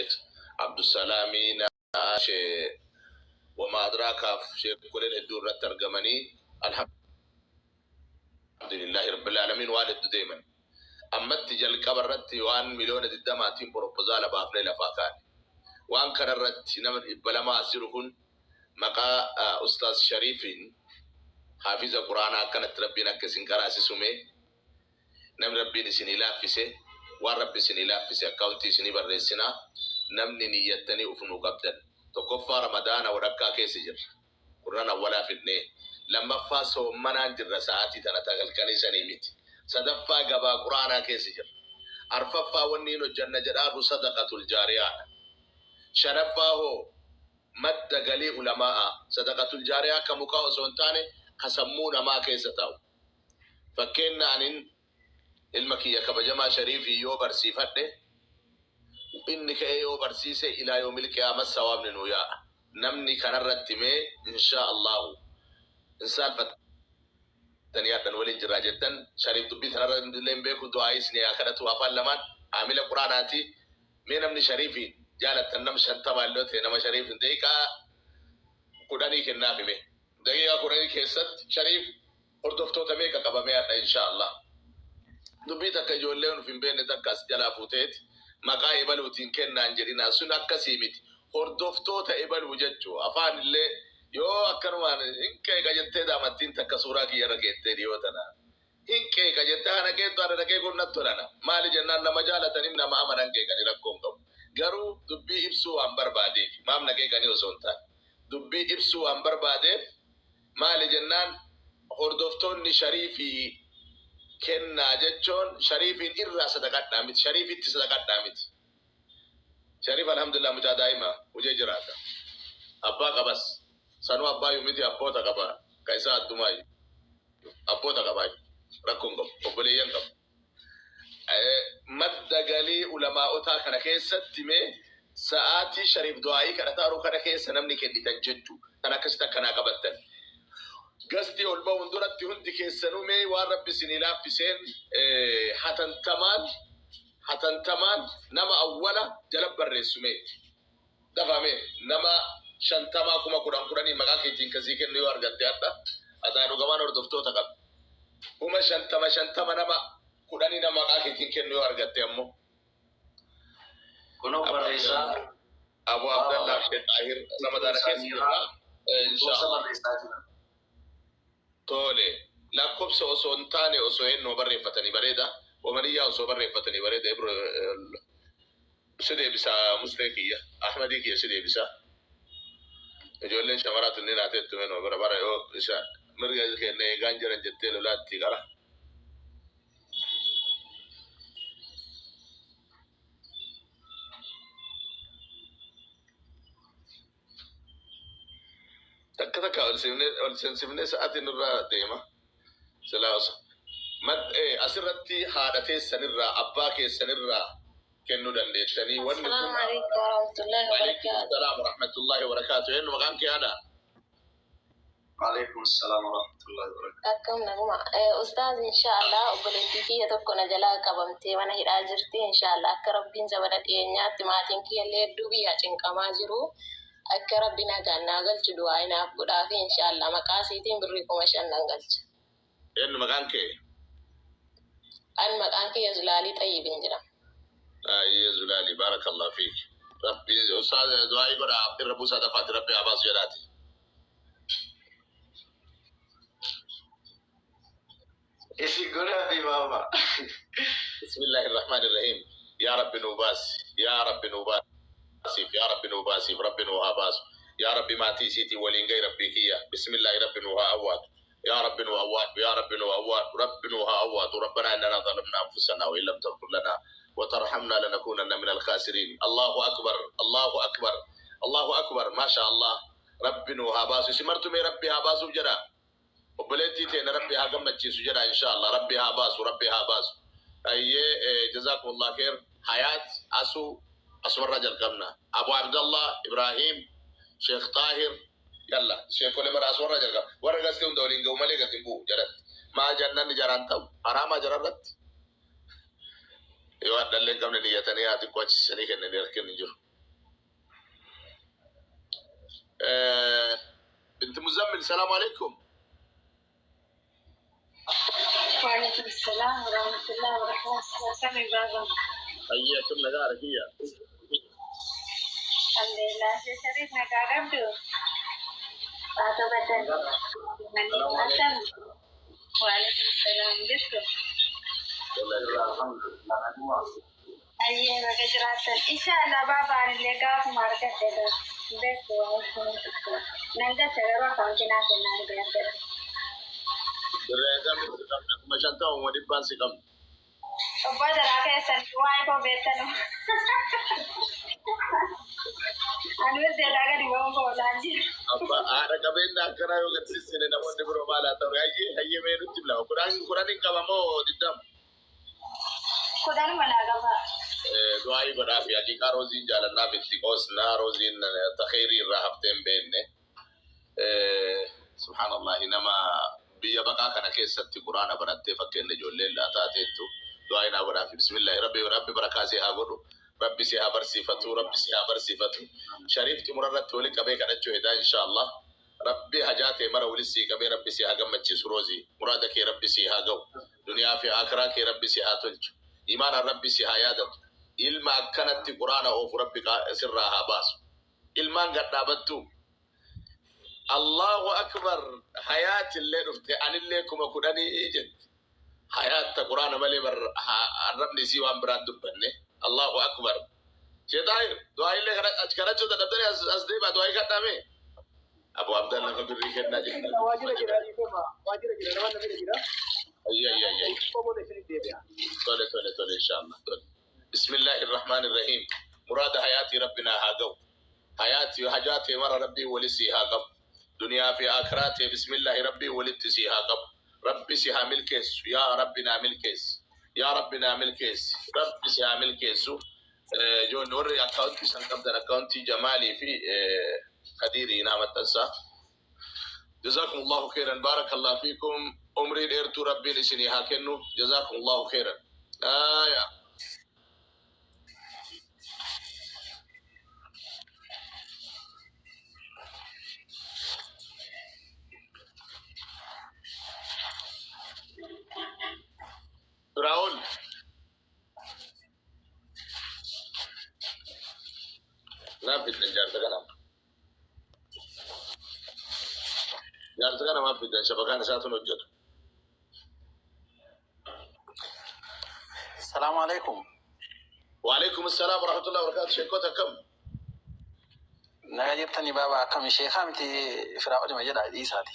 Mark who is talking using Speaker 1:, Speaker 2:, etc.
Speaker 1: Sheekh Abdusalaamii Sheekh Wama Adraakaaf sheekoleen hedduu irratti argamanii, alhamdulillaahi rabbil aalamiin, waan hedduu deeman. Ammatti jalqaba irratti waan 20,000,000tiin poropozaala baafnee lafaa kaane. Waan kana irratti nama 200 as jiru kun maqaa Ustaaz Shariifiin haafiza Quraanaa akkanatti Rabbiin akka isin qaraasisu, mee namni Rabbiin isinii laaffise, waan Rabbi isinii laaffise akkaawuntii isinii barreessinaa, namni niyyattanii uf nuu qabdan. Tokkoffaa, Ramadaana wadhakkaa keessa jirra. Kurnan awwalaa fidnee. Lammaffaa, soommanaan jirra, sa'aatii tana ta halkanii sanii miti. Sadaffaa, gabaa Qur'aanaa keessa jirra. Arfaffaa, wanni hin hojjanna jedhaarru sadaqatul jaariyaadha. Shanaffaa hoo, madda galii ulamaa'aa. Sadaqatul jaariyaa ka mukaa osoo hin taane ka sammuu namaa keessa taa'u. Fakkeenna, anin ilma kiyya kabajamaa Shariifii yoo barsiifadhe, inni ka'ee yoo barsiise, ilaa yoomil qiyaamas sawaabni nuu yaa'a. Namni kanarratti mee inshaa Allaahu hin saalfattanii hadhan waliin jirraa jettan, Shariif dubbii tanarra illee hin beeku, du'aa'ii isinii haa kadhatu afaan lamaan haamila Qur'aanaati. Mee namni Shariifiin jaalattan nam 50 illee ta'e, nama Shariifin daqiiqaa 10 kennaafi. Mee daqiiqaa 10 keessatti Shariif hordoftoota meeqa qabamee hadha? Inshaa Allah dubbii takka ijoolleen uf hin beekne takka as jalaa fuuteeti maqaa ebaluutiin kennaan jedhinaa. Sun akkasii miti. Hordoftoota ebaluu jechuu afaan illee yoo akkanumaan hin qeeqa jettee, daamattiin takka suuraa kiyya irra keettee dhiyoo tana hin qeeqa jettee, kana qeexxu ana dhaqee kun natti tolana. Maali jennaan, nama jaalataniif nama amanan qeeqanii rakkoo hin qabu. Garuu dubbii ibsuu waan barbaadeef, maaf na qeeqanii osoo hin taane, dubbii ibsuu waan barbaadeef. Maali jennaan, hordoftoonni Shariifii kennaa jechuun Shariifiin irraa sadaqadhaa miti, Shariifitti sadaqadhaa miti. Shariif alhamdulillah mucaa daa'ima hujee jiraata. Abbaa qabas. Sanuu abbaayyuu miti, abboota qaba. Ka isaa addumaayyuu. Abboota qabaayyu. Rakkoo hin qabu. Obboleeyyan qaba. Madda galii ulamaa'otaa kana keessatti mee sa'aatii Shariif du'aa'ii kadhataaru kana keessa namni kennitan jechu tan akkasitti akkanaa qabattan. Gastii ol bahuun duratti hundi keessanuu mee waan Rabbi isinii laaffiseen hatantamaan hatantamaan nama awwala jala barreessu. Mee dafaa, mee nama 50 10,000 10,000 maqaa keetiin kasii kennu yoo argatte, hadha ataa dhugamaan hordoftoota qabdi. 50,000 50 nama 10 nama maqaa keetiin kennu yoo argatte ammoo.
Speaker 2: Kunoo barreessaa.
Speaker 1: Abu Abdallah, Sheekh Xaahir, Ramadaana keessa jirra.
Speaker 2: Lakkoofsa
Speaker 1: Inshallah.
Speaker 2: barreessaa jira.
Speaker 1: Tole. Lakkoofsa osoo hin taane osoo eenyuma barreeffatanii bareeda. Wamaniyyaa osoo barreeffatanii bareeda. Ibro si deebisaa, Muslee kiyya. Ahmadii kiyya si deebisaa. Ijoolleen shamaraa tunni naateettu menoo bira bara yoo isa mirga keenya eegaan jiran jettee lolaatti qara. Takka takka ol seensifnee sa'aatiin irraa deema. Silaa osoo asirratti haadha teessanirraa, abbaa keessanirraa kennuu dandeessanii wanni kun.
Speaker 3: السلام عليكم ورحمة الله
Speaker 1: وعليكم
Speaker 3: وبركاته.
Speaker 1: السلام ورحمة الله وبركاته. Eenyu maqaan kee, haadha?
Speaker 2: وعليكم السلام ورحمة الله وبركاته.
Speaker 3: Akkam, naguma? Ustaaz, inshaallah obboleettii kiyya tokko na jalaa qabamtee mana hidhaa jirti. Inshaallah akka Rabbiin zabana dhiyeenyaatti, maatiin kiyya illee hedduu biyyaa cinqamaa jiru. Akka Rabbi nagaan naa galchu du'aa inaaf godhaa fi inshaallah maqaa isiitiin birrii 5,000 nan galcha.
Speaker 1: Eenyu maqaan kee?
Speaker 3: An maqaan kiyya Zulaalii Xayyibin jedhama.
Speaker 1: Ayyee Zulaali, بارك الله فيك. Rabbi ustaaz du'aa godha, irra buusaa dafaati, Rabbi haa baasu jedhaati.
Speaker 2: Isin godhaa fi baaba.
Speaker 1: بسم الله الرحمن الرحيم. يا رب نوباس، يا رب نوباسيف، يا رب نوباسيف، ربي نوها باس. يا ربي ما تيسيتي ولين غير ربي كيا. بسم الله، ربي نوها أوات. يا رب نو أوات، يا رب نو أوات، رب نوها أوات. ربنا إننا ظلمنا أنفسنا وإن لم تغفر لنا وترحمنا لنكونن من الخاسرين. الله أكبر، الله أكبر، الله أكبر، ما شاء الله. ربي نوها باس. سمرتم ربي ها باسو جرا. Obboleettii teena Rabbi haa gammachiisu jedha. Insha Allah Rabbi haa baasu, Rabbi haa baasu. Ayyee, جزاكم الله خير. Hayaat asuu asumarraa jalqabna. Abu Abdallah, Ibrahim, Sheekh Xaahir, yalla sheekolee mara asumarraa jalqabna. Warra gastee hunda waliin ga'u malee gadi hin bu'u jalatti. Maa jannanni jaraan ta'u haraamaa jararratti yoo hadhallee hin qabne niyyatanii haa xiqqoo achisanii kennanii rakkinni hin jiru. Assalaamu alaikum.
Speaker 4: وعليكم السلام ورحمة الله وبركاته. سامي بابا.
Speaker 1: Hayyee, akkam nagaa kiyya?
Speaker 4: الحمد لله. شريف نقا عبدو. باتو بدل. أسم. وعليكم السلام. جسر. أيه بكجرات. إن شاء الله بابا أنا اللي قاف ماركت ده. بس ننجا تغيروا فانكنا كنا نبيعك.
Speaker 1: Dirree gamni si qabna 50,500 si qabna.
Speaker 4: Obbo Daraa keessan waa'ee koo beektanu. Ani zeedaa gadi ba'uun koolaan jira.
Speaker 1: Abba haadha qabeenya akkanaa yoo gadsisine namoonni biroo maal haa ta'u? Hayyee, hayyee, mee nutti hima. 10 10 hin qaba moo 20?
Speaker 4: 10 manaa qaba.
Speaker 1: Du'aayii godhaa fi haqiiqaa Rooziin jaalannaaf itti qoosnaa. Rooziin takheerii irraa haftee hin beekne. Subhaanallahi, nama biyya baqaa kana keessatti quraana barattee fakkeenya ijoolleen laa taateettu du'aayii naa godhaa fi bismillahi. Rabbi, rabbi barakaa si haa godhu. Rabbi si haa barsiifatu, rabbi si haa barsiifatu. Shariif xumura irratti wali qabee kadhachuu hedaa inshaallah. Rabbi hajaa ta'e mara wali sii qabee rabbi si haa gammachiisu. Roozii, muraada kee rabbi si haa ga'u. Duniyaa fi akiraa kee rabbi si haa tolchu. Imaanaan rabbi si haa yaadatu. Ilma akkanatti quraana oofu rabbi sirraa haa baasu. Ilmaan gadhaabattu. Allahu akbar, hayaati illee dhufte, anillee 10,000 jetti. Hayaatta quraana malee bar arrabni isii waan biraan dubbanne. Allahu akbar. Sheetaahir, du'aa illee kadhachuu dadhabdanii as deemaa du'aa kadhame. Abu Abdalla lafa birrii kennaa jirta.
Speaker 5: Waajjira jira, dhiifama. Waajjira jira, nama namni jira.
Speaker 1: Ayya, ayya, ayya.
Speaker 5: Qomoon isinif deebi'a.
Speaker 1: Tole, tole, tole, inshallah. Tole. Bismillahi irrahmani irrahim. Muraada hayaatii rabbinaa haa ga'u. Hayaatii hajaatee mara rabbii wali sii haa qabu. Duniyaa fi akiraatee bismillahi rabbii walitti sii haa qabu. Rabbi si haa milkeessu. Yaa Rabbi naa milkeessi. Yaa Rabbi naa milkeessi. Rabbi si haa milkeessu. Ijoollee warri akkaawuntii san qabdan akkaawuntii Jamaalii fi Kadiirii naa maxxansaa. جزاكم الله خيرا، بارك الله فيكم. عمري ديرتو ربي لسني هاكنو. جزاكم الله خيرا. آية راول ما في jaarsa kana, jaarsa kana maaf fiddan? Shabakaan isaatuun hojjetu.
Speaker 2: السلام عليكم.
Speaker 1: وعليكم السلام ورحمة الله وبركاته. شيكوتا كم؟
Speaker 2: Nagaa jirtanii baaba? Akkami sheekaa miti, Firaa'ol ma jedha dhiisaati.